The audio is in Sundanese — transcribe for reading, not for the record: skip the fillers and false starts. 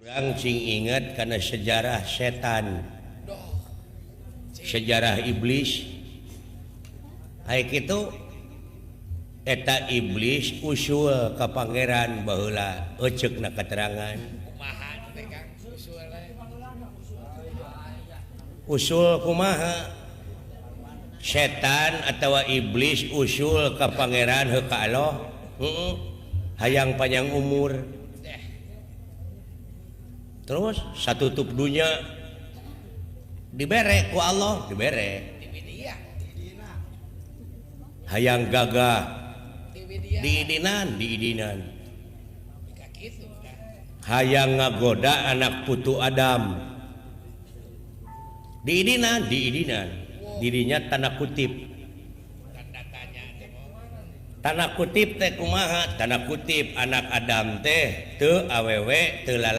Urang sing inget karena sejarah setan, sejarah iblis. Hai, kitu eta iblis usul ka Pangeran baheula, eceuk na keterangan. Kumaha teh, Kang, usulna? Usul kumaha? Setan atau iblis usul ka Pangeran, heuh, ka Allah, heeh, hayang panjang umur. Terus satutup dunya dibere ku Allah, dibere. Di media. Hayang gagah. Di media. Diidinan, diidinan. Ka kitu tah. Hayang ngagoda anak putu Adam, diidinan, diidinan. Dirinya tanda kutip. Tanda tanya teh mah. Tanda kutip teh kumaha? Tanda kutip anak Adam teh teu awewe, teu lalaki.